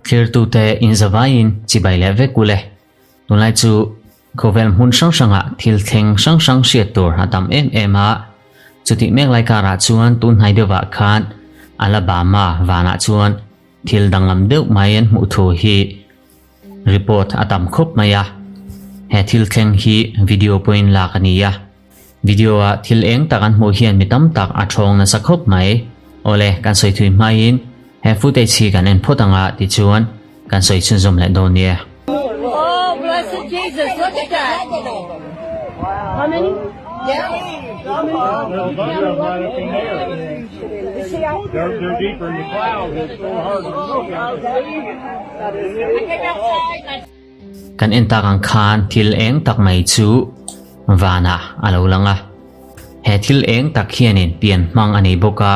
Thlirtute inzavaiin chibai leh vek ule. Tunlai chu khawvel hmun hrang hrangah thil thleng hrang hrang hriat tur a tam em em a. Chutih mek lai karah chuan tunhnai deuhah khan Alabama vanah chuan thil danglam deuh mai an hmuh thu hi report a tam khawp mai a. He thil thleng hi video pawhin lak a ni a. Video ah thil eng tak an hmuh hian mi tam tak a thawng nasa khawp mai. Awle, kan sawi thui hmain he footage hi kan en phawt anga tichuan kan sawi chhunzawm leh dawn nia. Oh, blessed Jesus, look at that. How many? Kan en tak ang khan thil eng tak mai chu vanah a lo lang a. He thil eng tak hianin pian hmang a nei bawk a,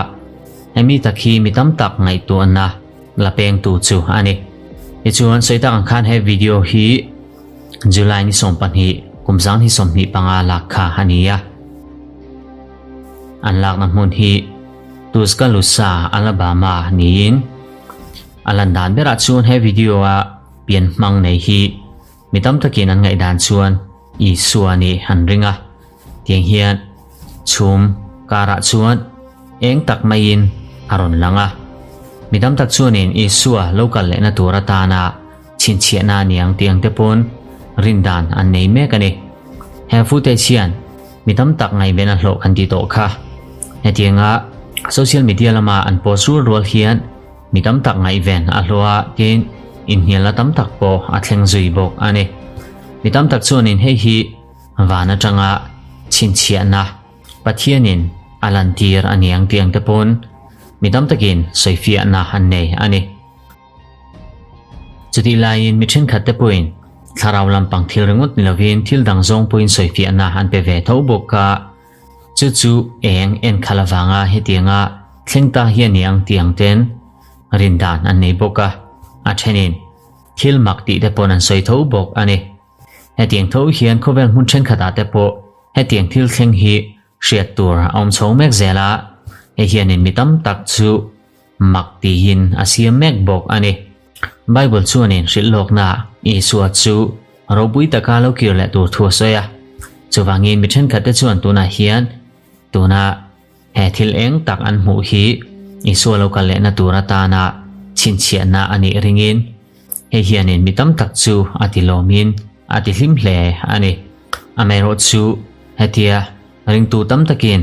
hemi tak hi mi tam tak ngaihtuahna la pengtu chu a ni. Tichuan sawi tak ang khan he video hi July ni 12 kum 2025 lak kha a ni a. An lakna hmun hi Tuscaloosa, Alabama niin a lan dan berah chuan he video a Pian hmang nei hi mi tam takin an ngaihdan chuan Isua nih an ring a, tiang hian chhum karah chuan eng tak maiin a rawn lang a. Mi tam tak chuanin Isua lo kal lehna tur atana chhinchhiahna a ni ang tih ang te pawn rindan an nei mek a ni. He footage hian mi tam tak ngaihven a hlawh kan tih tawh kha. Hetianga social media lama an post rual rual hian Mi tam tak ngaihven a hlawh a, tin, inhnialna tam tak pawh a thleng zui bawk a ni. Mi tam tak chuanin hei hi van atanga chhinchhiahna Pathianin a lantir a ni ang tih ang te pawn mi tam takin sawifiahna an nei a ni. Chutih laiin mi thenkhat te pawhin thlarau lampang thil ringawt ni lovin thil dang zawng pawhin sawifiahna an pe ve tho bawk a. Chu chu eng enkhal avanga hetianga thleng ta hi a ni ang tih ang ten rindan an nei bawk a, a thenin thil mak tih te pawn an sawi tho bawk a ni. Hetiang tho hian khawvel hmun thenkhatah te pawh hetiang thil thleng hi hriat tur a awm chho mek zel a, hei hianin mi tam tak chu mak tihin a siam mek bawk a ni. Bible chuanin hrilh lawkna Isua chu ropui taka lo kir leh tur thu a sawi a. Chuvangin mi thenkhatte chuan tunah hian tuna he thil eng tak an hmuh hi Isua lo kal lehna tur atana chhinchhiahna a nih ringin hei hianin mi tam tak chu a ti lawmin a ti hlim hle a ni. Amaherawhchu hetia ringtu tam takin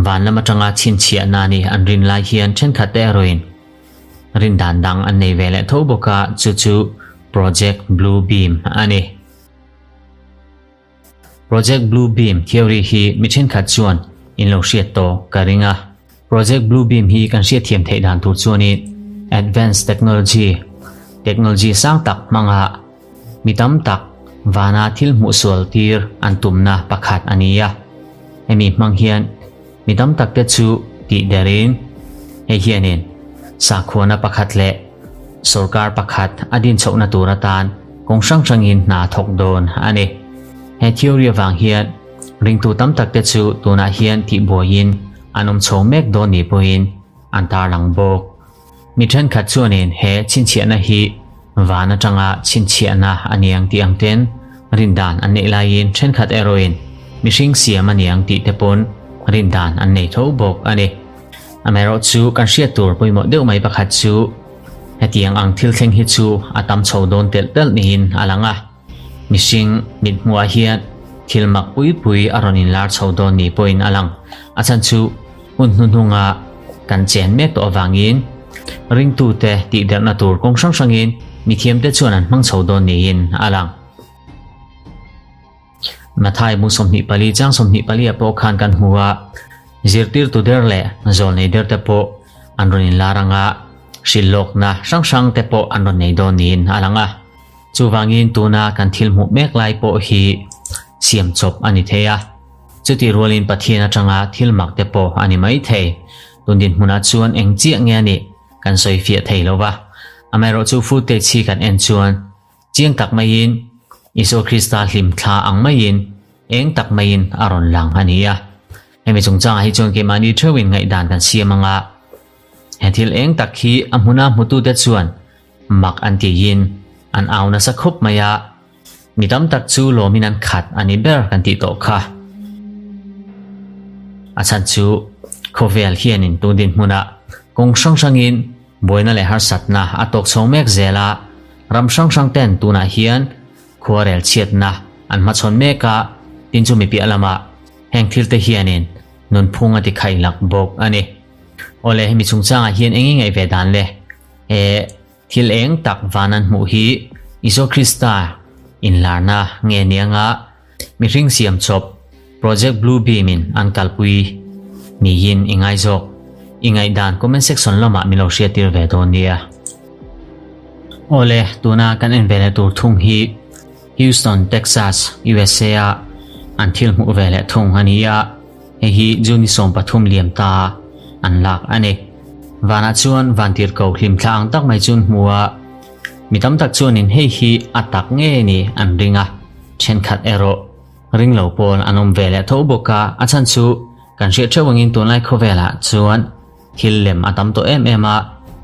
van lam atanga chhinchhiahna ni an rin lai hian thenkhatte erawhin Rindan dang an nei ve leh tho bawk a, chu chu Project Blue Beam a ni. Project Blue Beam theory hi mi thenkhat chuan in lo hriat tawh ka ring a. Project Blue Beam hi kan hriatthiam theih dan tur chuanin advanced technology, technology sang tak hmanga mi tam tak vana thil hmuh sual tir an tumna pakhat a ni a. Hemi hmang hian Mi tam tak te chu tih derin hei hianin sakhuana pakhat leh sorkar pakhat a din chhohna tur atan kawng hrang hrangin hna a thawk dawn a ni. He theory avang hian ringtu tam tak te chu tunah hian tihbuaiin an awm chho mek dawn ni pawhin an tarlang bawk. Mi thenkhat chuanin he chhinchhiahna hi van atanga chhinchhiahna a niang tih ang ten rindan an neih laiin thenkhat erawhin mihring siam a niang tih te pawn rindan an nei tho bawk a ni. Amaherawhchu kan hriat tur pawimawh deuh mai pakhat chu hetiang ang thil thleng hi chu a tam chho dawn telh telh niin a lang a. Mihring mit hmuhah hian thil mak pui pui a rawn inlar chho dawn ni pawhin a lang. A chhan chu hun hnuhnunga kan chen mek tawh avangin ringtute tihderhna tur kawng hrang hrangin mithiamte chuan an hmang chho dawn niin a lang. Mathai bu 24 chang 24 ah pawh khan kan hmu a, zirtirtu der leh zawlnei der te pawh an rawn inlar anga hrilhlawkna hrang hrang te pawh an rawn nei dawn niin a lang a. Chuvangin tuna kan thil hmuh mek lai pawh hi siam chawp a ni thei a, chutih rualin Pathian atanga thil mak te pawh a ni mai thei. Tun dinhmunah chuan eng chiah nge a nih kan sawi fiah thei lo va, amaherawhchu footage hi kan en chuan chiang tak maiin Isua Krista hlim thla ang maiin eng tak maiin a rawn lang a ni a. Hemi chungchangah hi chuan keimahni theuhin ngaihdan kan siam anga. He thil eng tak hi a hmuna hmutute chuan mak an tiin an au nasa khawp mai a, mi tam tak chu lawmin an khat a ni ber kan tih tawh kha. A chhan chu khawvel hianin tun dinhmunah kawng hrang hrangin buaina leh harsatna a tawk chho mek zel a, ram hrang hrang ten tunah hian khuarel chhiatna an hmachhawn mek a, tin chu mi piah lamah heng thil te hianin nunphung a ti khaih lak bawk a ni. Awle hemi chungchangah hian eng i ngaih ve dan le? He thil eng tak van an hmuh hi Isua Krista inlarna nge nianga mihring siam chawp Project Blue Beam in an kalpui niin i ngai zawk. I ngaihdan comment section lamah min lo hriattir ve dawn nia. Awle tuna kan en ve leh tur thung hi Houston, Texas, USA a an thil hmuh ve leh thung a ni a. Hei hi June 13 liam ta an lak a ni. Vanah chuan vantirhko hlimthla ang tak mai chu an hmu a, mi tam tak chuanin hei hi a tak nge ni an ring a, thenkhat erawh ring lo pawn an awm ve leh tho bawk a, a chhan chu kan hriat theuh angin tunlai khawvelah chuan thil lem a tam tawh em em a,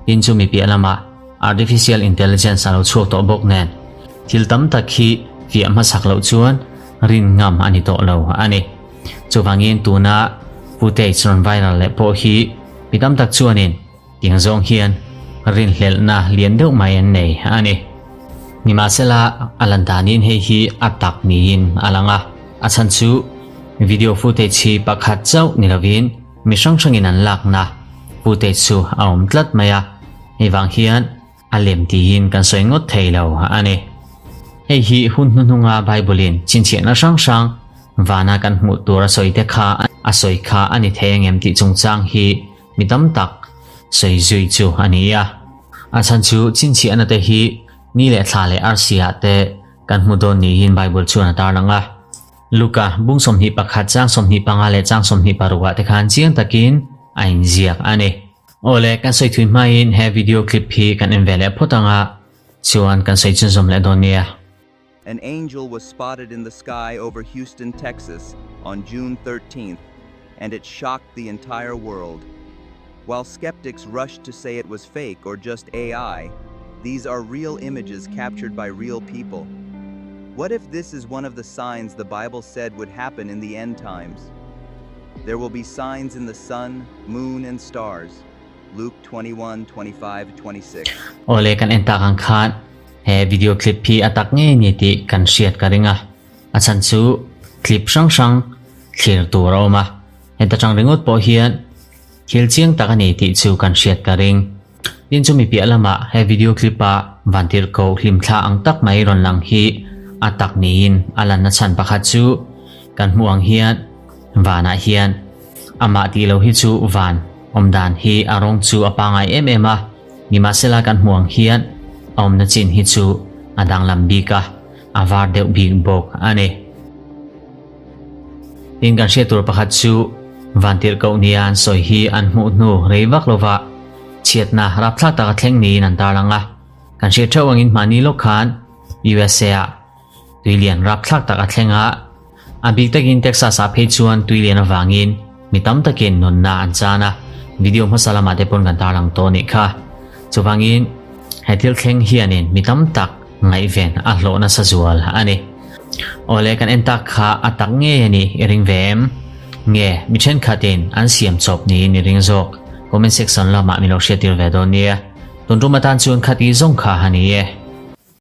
tin chu mi piah lamah artificial intelligence a lo chhuak tawh bawk nen thil tam tak hi fiah hmasak loh chuan rin ngam a ni tawh lo a ni. Chuvangin tuna footage rawn viral leh pawh hi mi tam tak chuanin tiang zawng hian rinhlelhna lian deuh mai an nei a ni. Nimahsela a lan danin hei hi a tak niin a lang a, a chhan chu video footage hi pakhat chauh ni lovin mi hrang hrangin an lakna footage chu a awm tlat mai a, hei vang hian a lem tiin kan sawi ngawt thei lo a ni. Hei hi hun hnuhnunga Bible-in chhinchhiahna hrang hrang vana kan hmuh tur a sawi te kha a sawi kha a ni thei angem tih chungchang hi mi tam tak sawi zui chu a ni a. A chhan chu chhinchhiahna te hi ni leh thla leh arsi ah te kan hmu dawn niin Bible chuan a tarlang a. Luka bung 21 chang 25 leh chang 26 ah te khan chiang takin a inziak a ni. Awle, kan sawi thui hmain he video clip hi kan en ve leh phawt ang a, chuan kan sawi chhunzawm leh dawn nia. An angel was spotted in the sky over Houston, Texas on June 13th, and it shocked the entire world. While skeptics rushed to say it was fake or just AI, these are real images captured by real people. What if this is one of the signs the Bible said would happen in the end times? There will be signs in the sun, moon, and stars. Luke 21, 25, 26. Awle kan en tak ang khan he video clip hi a tak ngei ni tih kan hriat ka ring a. A chhan chu clip hrang hrang thlir tur a awm a. Heta tang ringawt pawh hian thil chiang tak a ni tih chu kan hriat ka ring. Tin chumi piah lamah he video clip a vantirhkoh hlimthla ang tak mai rawn lang hi a tak niin a lanna chhan pakhat chu kan hmuh ang hian vanah hian amah tih lo hi chu van awm dan hi a rawng chu a pangai em em a, nimahsela kan hmuh ang hian a awmna chin hi chu a danglam bik a, a var deuh bik bawk a ni. Tin kan hriat tur pakhat chu vantirhkoh nia an sawi hi an hmuh hnu rei vak lova chhiatna rapthlak taka thleng niin an tarlang a. Kan hriat theuh angin hmahni lawk khan USA ah tuilian rapthlak tak a thleng a, a bik takin Texas ah phei chuan tuilian avangin mi tam takin nunna an chan a, video hmasa lamah te pawn kan tarlang tawh anih kha. Chuvangin he thil thleng hianin mi tam tak ngaihven a hlawh nasa zual a ni. Awle kan en tak kha a tak ngei a ni i ring ve em? Nge mi thenkhatin an siam chawp niin i ring zawk? Comment section lamah min lo hriattir ve dawn nia. Tun tum atan chuan khati zawng kha a ni e.